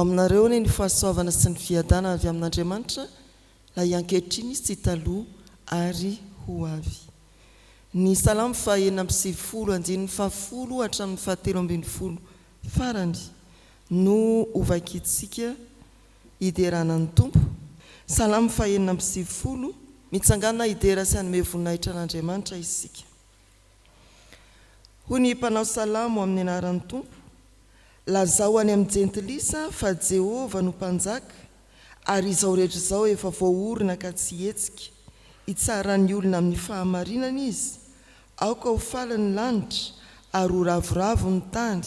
aminareo anie ny fahasoavana sy ny fiadanana avy amin'Andriamanitra Ilay ankehitriny sy taloha ary ho avy. Ny Salamo faha 96 andininy fahafolo hatramin'ny fahatelo ambinifolo farany no hovakintsika hiderana ny Tompo. Salamo faha 96, Mitsangàna hidera sy hanome voninahitra an'Andriamanitra isika. Hoy ny mpanao salamo amin'ny anaran'ny Tompo, Lazao any amin'ny jentilisa fa Jehovah no Mpanjaka, ary izao rehetra izao efa voaorina ka tsy hihetsika. Hitsara ny olona amin'ny fahamarinana Izy. Aoka ho faly ny lanitra, ary ho ravoravo ny tany.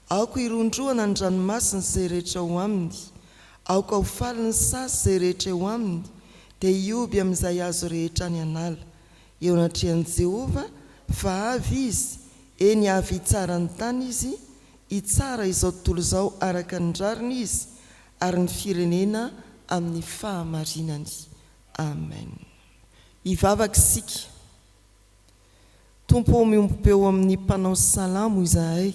Aoka hirondrohana ny ranomasina sy izay rehetra ao aminy. Aoka ho faly ny saha sy izay rehetra eo aminy, dia hihoby amin'izay hazo rehetra any an'ala. Eo anatrehan'i Jehovah, fa avy Izy, eny, avy hitsara ny tany Izy, hitsara izao tontolo izao araka ny rariny Izy, ary ny firenena amin'ny fahamarinany. Amen. Hivavaka isika. Tompo ô, miombom-peo amin'ny mpanao salamo izahay,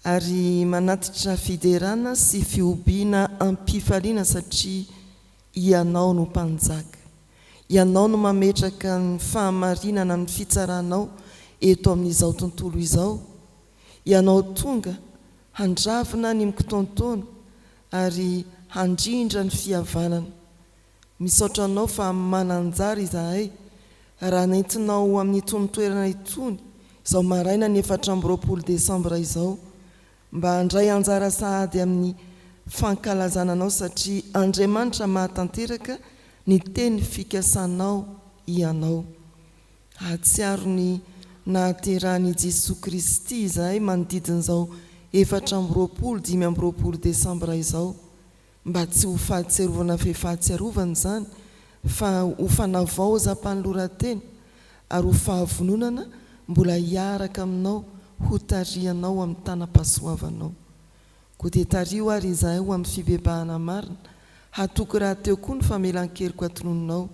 ary manatitra fiderana sy fihobiana am-pifaliana satria Ianao no Mpanjaka. Ianao no mametraka ny fahamarinana amin'ny fitsaranao eto amin'izao tontolo izao. Ianao tonga handravona ny mikitoantoana ary handrindra ny fihavanana. Misaotra Anao fa manan-jara izahay raha nentinao ho amin'itony toerana itony izao maraina ny 24 desambra izao mba handray anjara sahady amin'ny fankalazana Anao satria Andriamanitra mahatanteraka ny teny fikasanao Ianao. Hahatsiaro ny nahaterahan'i Jesoa Kristy izahay manodidin'izao 24 25 desambra izao. Mba tsy ho fahatsiarovana fe fahatsiarovana izany fa ho fanavaozam-panoloran-tena ary ho fahavononana mbola hiaraka aminao ho tarihanao amin'ny tanam-pahasoavanao. Koa dia tariho ary izahay ho amin'ny fibebahana marina, hatoky rahateo koa ny famelan-keloka tononinao,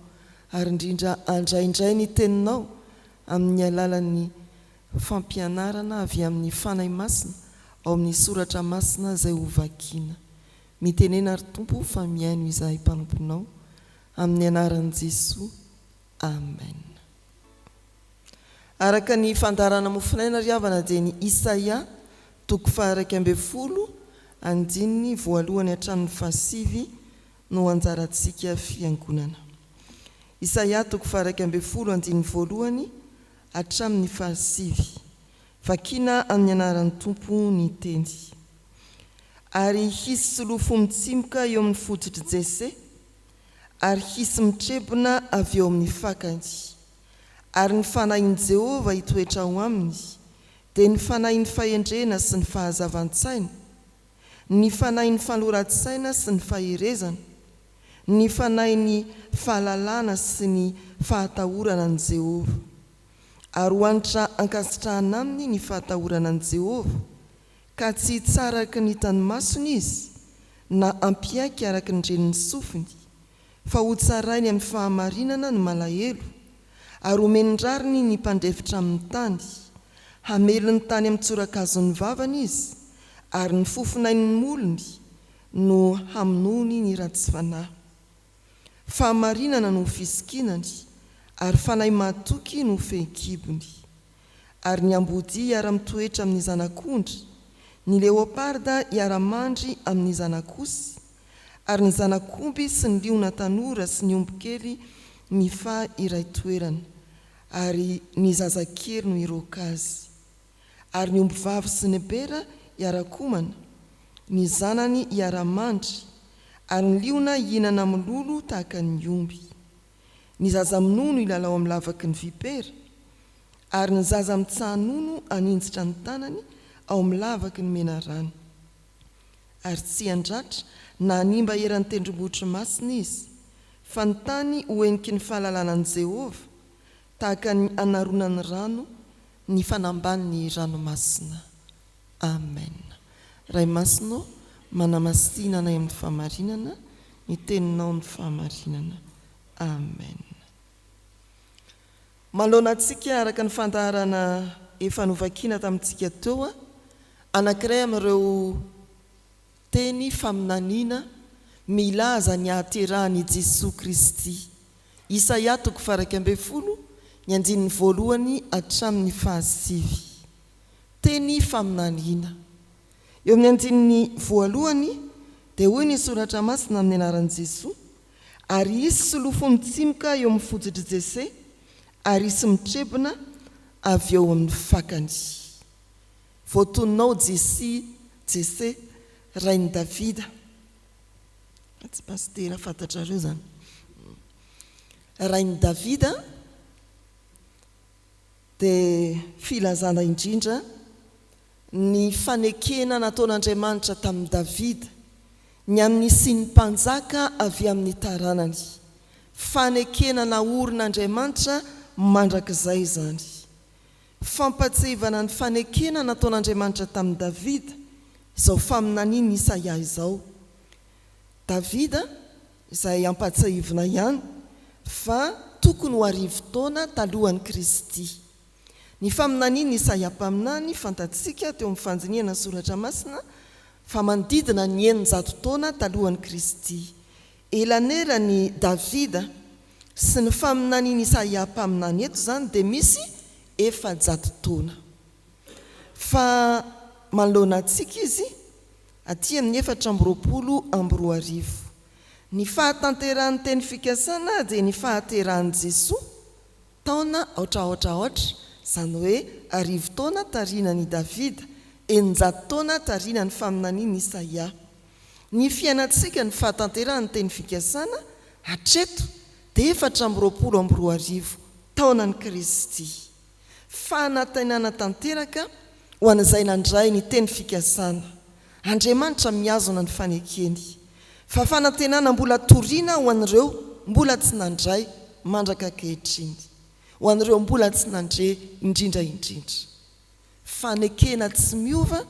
ary indrindra andraindray ny teninao amin'ny alalan'ny fampianarana avy amin'ny Fanahy Masina ao amin'ny Soratra Masina izay ho vakiana. Mitenena ry Tompo fa mihaino izahay mpanomponao. Amin'ny anaran'i Jesoa. Amen. Araka ny fandaharana mofonaina ry havana dia ny Isaia toko faha-11 andininy voalohany hatramin'ny fahasivy no anjarantsika fiangonana. Isaia toko faha-11 andininy voalohany hatramin'ny fahasivy. Vakina amin'ny anaran'ny Tompo ny teny. Ary hisy solofo mitsimoka eo amin'ny fototr'i Jese, ary hisy mitrebona avy eo amin'ny fakany. Ary ny fanahin'i Jehovah hitoetra ao aminy, dia ny fanahin'ny fahendrena sy ny fahazavan-tsaina, ny fanahin'ny fanoran-tsaina sy ny faherezana, ny fanahin'ny fahalalana sy ny fahatahorana an'i Jehovah. Ary ho hanitra ankasitrahana aminy ny fahatahorana an'i Jehovah, ka tsy hitsara araka ny hitan'ny masony izy, na hampiaiky araka ny ren'ny sofiny, fa hotsarainy amin'ny fahamarinana ny malahelo, ary homeny rariny ny mpandefitra amin'ny tany. Hamely ny tany amin'ny tsorakazon'ny vavany izy, ary ny fofonain'ny molony no hamonoany ny ratsy fanahy. Fahamarinana no ho fisikinany, ary fanahy mahatoky no ho fehinkibony. Ary ny ambodia hiara-mitoetra amin'ny zanak'ondry, ny leoparda hiara-mandry amin'ny zanak'osy, ary ny zanak'omby sy ny liona tanora sy ny ombikely mifaha iray toerana, ary ny zazakely no hiroaka azy. Ary ny ombivavy sy ny bera hiara-komana, ny zanany hiara-mandry, ary ny liona hihinana mololo tahaka ny omby. Ny zaza minono hilalao amin'ny lavaky ny vipera, ary ny zaza mitsaha-nono haninjitra ny tanany ao amin'ny lavaky ny menarana. Ary tsy handratra na hanimba eran'ny tendrombohitry masina izy, fa ny tany ho heniky ny fahalalana an'i Jehovah, tahaka ny anaronan'ny rano ny fanambanin'ny ranomasina. Amen. Ray Masina ô, manamasina anay amin'ny fahamarinana, ny Teninao no fahamarinana. Amen. Manoloana antsika araka ny fandaharana efa novakiana tamintsika teo, anankiray amin'ireo. Teny faminaniana milaza ny hahaterahan' i Jesoa Kristy. Isaia toko faha-11, ny andininy voalohany hatramin' ny fahasivy. Teny faminaniana. Eo amin'ny andininy voalohany dia hoy ny Soratra Masina amin'ny anaran'i Jesoa, Ary hisy solofo mitsimoka eo amin'ny fototr'i Jese, ary hisy mitrebona avy eo amin'ny fakany. Voatonona ao Jesia, Jese, rain'i Davida. Tsy pasitera fantatrareo izany. Rain'i Davida dia filazana indrindra ny fanekena nataon'Andriamanitra tamin'i Davida ny amin'ny hisian'ny mpanjaka avy amin'ny taranany. Fanekena naorin'Andriamanitra mandrakizay izany. Fampatsiahivana ny fanekena nataon'Andriamanitra tamin'i Davida izao faminanian'i Isaia izao. Davida, izay ampahatsiahivina ihany fa tokony ho arivotaona talohan'i Kristy. Ny faminanian'i Isaia mpaminany, fantatsika teo amin'ny fandinihana ny Soratra Masina fa manodidina ny 600 taona talohan'i Kristy. Elanelan'i Davida sy ny faminanian'i Isaia mpaminany eto izany dia misy 400 taona. Fa manoloana antsika izy aty amin'ny 2024. Ny fahatanterahan'ny teny fikasana dia ny fahaterahan'i Jesoa, Taona aotra aotra aotra, izany hoe arivotaona taorianan' i Davida, 600 taona taorianan' ny faminanian' Isaia. Ny fiainantsika ny fahatanterahan' ny teny fikasana, hatreto, dia 2024 taonan' Kristy. Fanantenana tanteraka ho an' izay nandray ny teny fikasana. Andriamanitra mihazona ny fanekeny. Fa fanantenana mbola torina ho an'ireo mbola tsy nandray mandraka ankehitriny. Ho an'ireo mbola tsy nandre indrindra indrindra. Fanekena tsy miova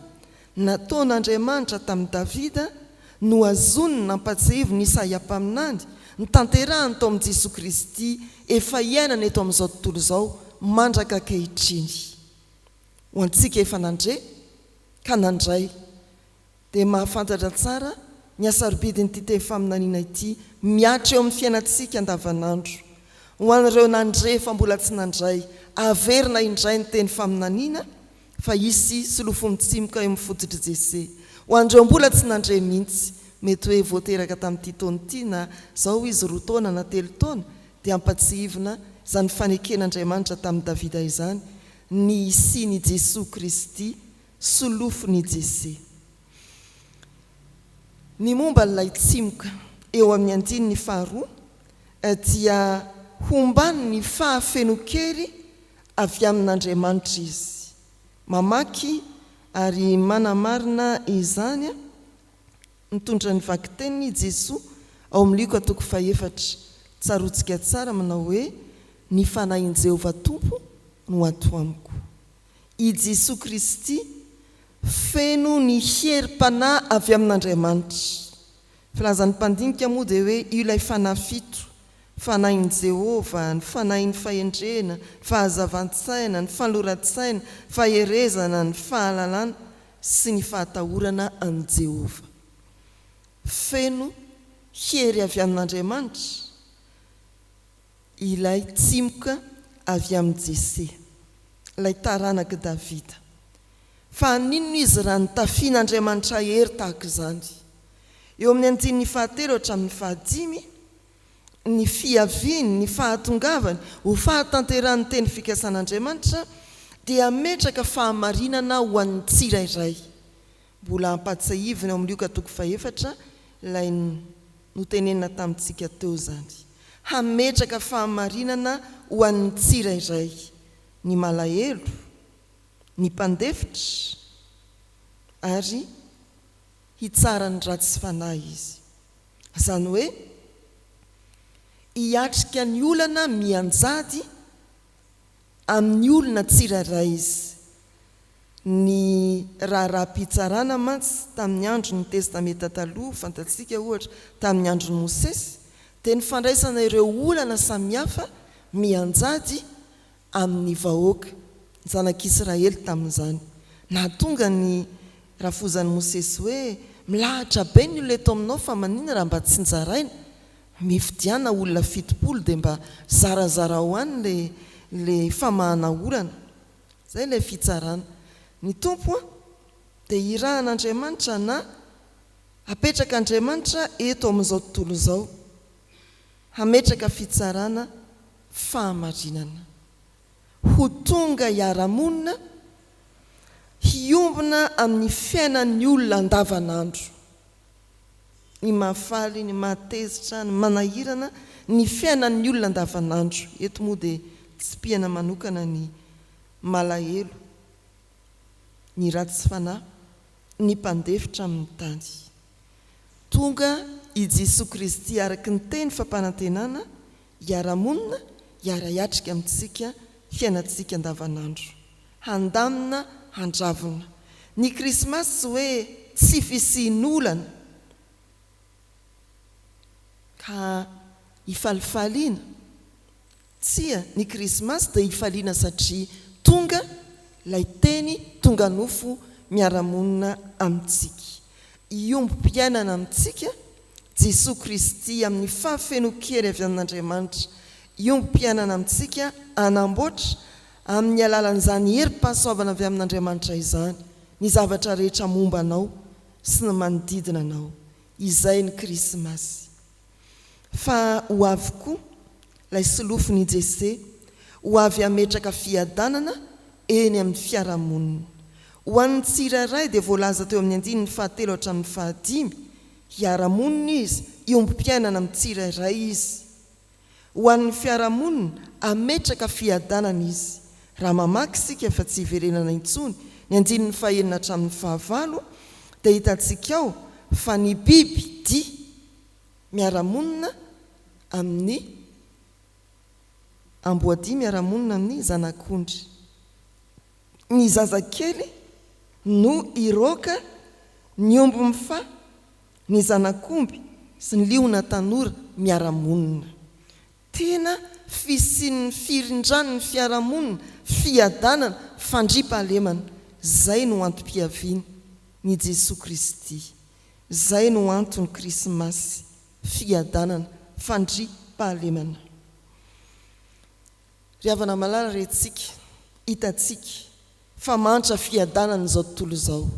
nataon'Andriamanitra tamin'i Davida nohazoniny nampatsiahivin'i Isaia mpaminany, notanterahiny tao amin'i Jesoa Kristy efa iainana eto amin'izao tontolo izao mandraka ankehitriny. Ho antsika efa nandre ka nandray dia mahafantatra tsara ny hasarobidin'ity teny faminaniana ity mihatra eo amin'ny fiainantsika andavanandro. Ho an'ireo nandre fa mbola tsy nandray, averina indray ny teny faminaniana fa hisy solofo mitsimoka eo amin'ny fototr'i Jese. Ho an'ireo mbola tsy nandre mihitsy, mety hoe vao teraka tamin'ity taona ity na izao izy roa taona na telo taona, dia ampatsihivina izany faneken'Andriamanitra tamin'i Davida izany ny hisian'i Jesoa Kristy Solofon'i Jese. Ny momba ilay tsimoka eo amin'ny andininy faharoa dia homban' ny fahafenoan-kery avy amin'Andriamanitra izy. Mamaky ary manamarina izany mitondra ny vakiteniny i Jesoa ao amin'ny Lioka toko fahefatra. Tsaroantsika tsara manao hoe, Ny Fanahin'i Jehovah Tompo no ato amiko. I Jesoa Kristy feno ny herim-panahy avy amin'Andriamanitra. Filazan'ny mpandinika moa dia hoe io ilay fanahy fito, fanahin'i Jehovah, ny fanahin'ny fahendrena, ny fahazavan-tsaina, ny fanoloran-tsaina, faherezana, ny fahalalana sy ny fahatahorana an'i Jehovah. Feno hery avy amin'Andriamanitra ilay tsimoka avy amin'i Jese, ilay taranak'i Davida. Fa haninona izy raha nitafian'Andriamanitra hery tahaka izany? Eo amin'ny andininy fahatelo hatramin'ny fahadimy, ny fiaviany, ny fahatongavany ho fahatanterahan'ny teny fikasan'Andriamanitra dia hametraka fahamarinana ho an'ny tsirairay. Mbola ampahatsiahivina ao amin'ny Lioka toko fahefatra ilay notenenina tamintsika teo izany. Hametraka fahamarinana ho an'ny tsirairay, ny malahelo, ny mpandefitra ary hitsara ny ratsy fanahy izy. Izany hoe hiatrika ny olana mianjady amin'ny olona tsirairay izy. Ny raharaham-pitsarana mantsy tamin'ny andron'ny Testamenta Taloha, fantatsika ohatra, tamin'ny andron'i Mosesy, dia ny fandraisana ireo olana samihafa mianjady amin'ny vahoaka, ny zanak'Israely tamin'izany. Nahatonga ny rafozan'i Mosesy hoe, Milahatra be ny olona eto aminao fa maninona raha mba tsinjaraina? Mifidiana olona 70 dia mba zarazarao any le le famahana olana. Zay ilay fitsarana. Ny Tompo an, dia irahan'Andriamanitra na apetrak'Andriamanitra eto amin'izao tontolo izao hametraka fitsarana fahamarinana. Ho tonga hiara-monina, hiombona amin'ny fiainan'ny olona andavanandro. Ny mahafaly, ny mahatezitra, ny manahirana ny fiainan'ny olona andavanandro. Eto moa dia tsipihana manokana ny malahelo, ny ratsy fanahy, ny mpandefitra amin'ny tany. Tonga i Jesoa Kristy araka ny teny fampanantenana hiara-monina, hiara-hiatrika amintsika fiainantsika andavanandro. Handamina, handravona. Ny Krismasy tsy hoe tsy fisian'olana ka hifalifaliana. Tsia, ny Krismasy dia hifaliana satria tonga ilay Teny tonga nofo miara-monina amintsika. Hiombom-piainana amintsika Jesoa Kristy amin'ny fahafenoan-kery avy amin'Andriamanitra. Hiombom-piainana amintsika hanamboatra amin'ny alalan'izany herim-pahasoavana avy amin'Andriamanitra izany ny zavatra rehetra momba anao sy ny manodidina anao. Izay ny Krismasy. Fa ho avy koa ilay solofon' i Jese, ho avy hametraka fiadanana eny amin'ny fiarahamonina. Ho an'ny tsirairay dia voalaza teo amin'ny andininy fahatelo hatramin'ny fahadimy, hiara-monina izy, hiombom-piainana amin'ny tsirairay izy. Ho an'ny fiarahamonina, hametraka fiadanana izy. Raha mamaky isika fa tsy hiverenana intsony ny andininy fahenina hatramin'ny fahavalo dia hitantsika ao fa ny biby dia miara-monina amin'ny amboadia miara-monina amin'ny zanak'ondry. Ny zazakely no hiroaka ny omby mifaha, ny zanak'omby sy ny liona tanora miara-monina. Tena fisian'ny firindran'ny fiarahamonina, fiadanana, fandriampahalemana. Izay no antom-piavian' i Jesoa Kristy. Izay no antony Krismasy, fiadanana, fandriampahalemana. Ry havana malala rentsika, hitantsika fa mantra fiadanana izao tontolo izao.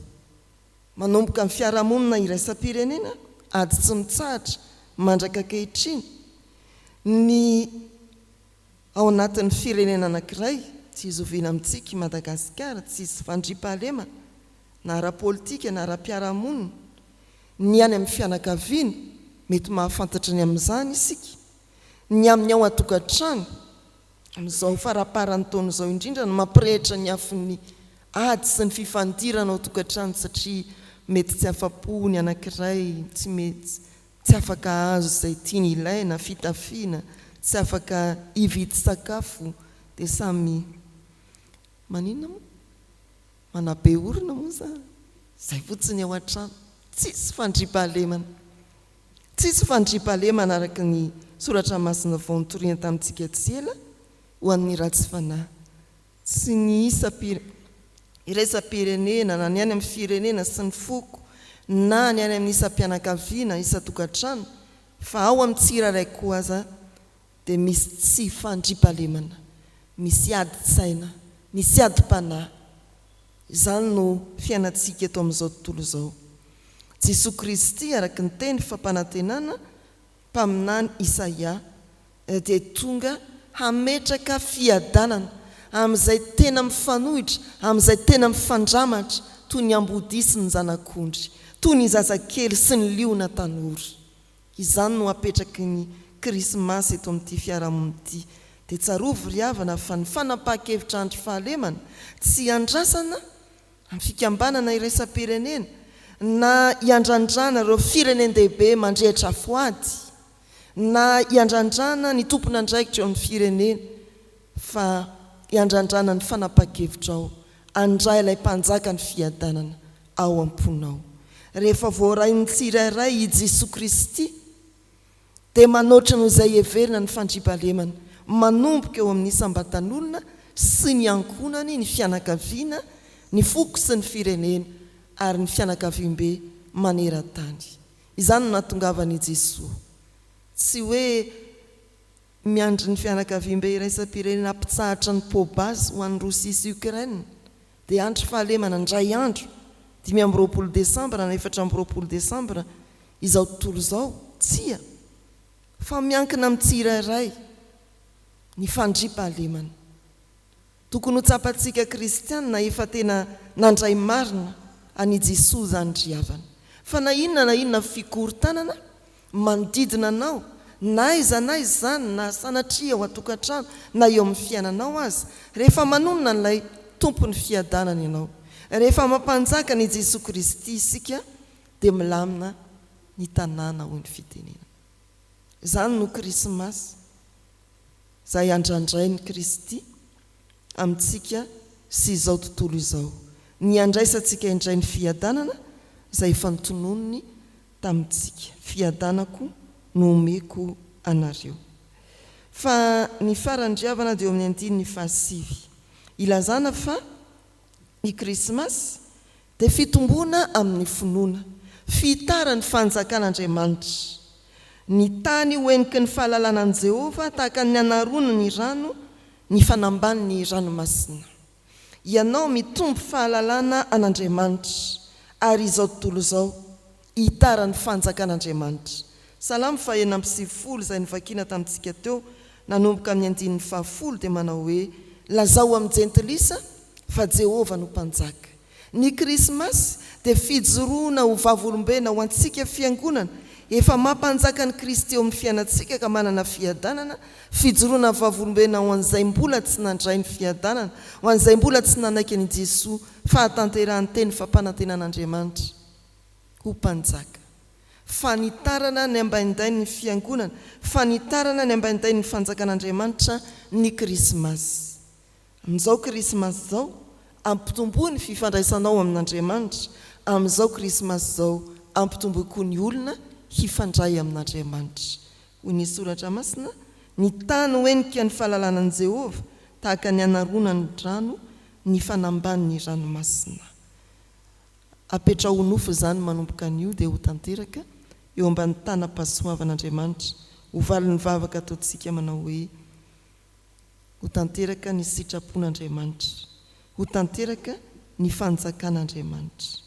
Manomboka amin'ny fiarahamonina iraisam-pirenena, ady tsy mitsahatra mandraka ankehitriny, ny ao anatin'ny firenena anankiray, tsy izoviana amintsika i Madagasikara, tsisy fandriampahalemana na ara-politika na ara-piarahamonina, ny any amin'ny fianakaviana, mety mahafantatra ny amin'izany isika, ny amin'ny ao an-tokantrano, Amin'izao faramparan'ny taona izao indrindra no mampirehitra ny afon'ny ady sy ny fifandirana ao an-tokantrano satria mety tsy afa-po ny anankiray, tsy mety tsy afaka hahazo izay tiany ilaina, fitafiana, tsy afaka hividy sakafo dia samy maninona moa? Manabe orona moa za? Izay fotsiny ao an-trano, tsisy fandriampahalemana. Tsisy fandriampahalemana araka ny Soratra Masina vao notoriana tamintsika tsy ela ho an'ny ratsy fanahy. Tsy ny isam-iraisam-pirenena na ny any amin'ny firenena sy ny foko na ny any amin'ny isam-pianakaviana, isan-tokantrano fa ao amin'ny tsirairay koa aza dia misy tsy fandriampahalemana, misy adin-tsaina, misy adim-panahy. Izany no fiainantsika eto amin'izao tontolo izao. Jesoa Kristy, araka ny teny fampanantenana mpaminany Isaia, dia tonga hametraka fiadanana amin'izay tena mifanohitra, amin'izay tena mifandramatra, toy ny ambodia sy ny zanak'ondry, toy ny zazakely sy ny liona tanora. Izany no apetraky ny Krismasy eto amin'ity fiarahamonina ity. Dia tsarovy ry havana fa ny fanapahan-kevitra andry fahalemana tsy iandrasana amin'ny fikambanana iraisam-pirenena na iandrandrana ireo firenen-dehibe mandrehitra afo ady na iandrandrana ny tompon'andraikitra eo amin'ny firenena fa iandrandrana ny fanapahan-kevitrao handray ilay Mpanjakan'ny fiadanana ao am-ponao. Rehefa voarain'ny tsirairay i Jesoa Kristy dia manoatra noho izay heverina ny fandriampahalemana, manomboka eo amin'ny isam-batan'olona sy ny ankohonany, ny fianakaviana, ny foko sy ny firenena ary ny fianakaviambe maneran-tany. Izany no nahatongavan' i Jesoa. Tsy hoe miandry ny fianakaviambe iraisam-pirenena hampitsahatra ny poa-basy ho an'i Rosia sy Ukraine dia handry fahalemana indray andro, 25 desambra na 24 desambra, izao tontolo izao. Tsia! Fa miankina amin'ny tsirairay ny fandriampahalemana. Tokony ho tsapantsika kristianina efa tena nandray marina an' i Jesoa izany ry havana. Fa na inona na inona fikorontanana manodidina anao, na aiza na aiza izany, na sanatria ao an-tokantrano na eo amin'ny fiainanao aza, rehefa manonona an'ilay Tompon'ny fiadanana ianao, rehefa mampanjaka an' i Jesoa Kristy isika dia milamina ny tanàna hoy ny fitenenana. Izany no Krismasy. Izay andrandrain'i Kristy amintsika sy izao tontolo izao, ny handraisantsika indray ny fiadanana izay efa notononiny tamintsika, Fiadanako no omeko anareo. Fa ny farany ry havana dia eo amin'ny andininy fahasivy, ilazana fa ny Krismasy dia fitomboana amin'ny finoana, fihitaran'ny fanjakan'Andriamanitra. Ny tany ho heniky ny fahalalana an'i Jehovah tahaka ny anaroany ny rano ny fanambanin'ny ranomasina. Ianao mitombo fahalalana an'Andriamanitra, ary izao tontolo izao hitaran'ny fanjakan'Andriamanitra. Salamo faha-96 izay novakiana tamintsika teo, nanomboka amin'ny andininy fahafolo dia manao hoe, Lazao amin'ny jentilisa fa Jehovah no Mpanjaka. Ny Krismasy dia fijoroana ho vavolombena ho antsika Fiangonana efa mampanjaka an'i Kristy eo amin'ny fiainantsika ka manana fiadanana, fijoroana vavolombena ho an'izay mbola tsy nandray ny fiadanana, ho an'izay mbola tsy nanaiky an'i Jesoa fahatanterahan'ny teny fampanantenan'Andriamanitra ho Mpanjaka. Fanitarana ny ambaindain'ny Fiangonana, fanitarana ny ambaindain'ny Fanjakan'Andriamanitra ny Krismasy. Amin'izao Krismasy izao, ampitomboy ny fifandraisanao amin'Andriamanitra. Amin'izao Krismasy izao, ampitomboy koa ny olona hifandray amin'Andriamanitra. Hoy ny Soratra Masina, Ny tany ho henika ny fahalalana an'i Jehovah, tahaka ny anaronan'ny rano ny fanambanin'ny ranomasina. Apetraho ho nofy izany manomboka anio dia ho tanteraka eo ambany tanam-pahasoavan'Andriamanitra, ho valin'ny vavaka ataontsika manao hoe, Ho tanteraka ny sitrapon'Andriamanitra. Ho tanteraka ny fanjakan'Andriamanitra.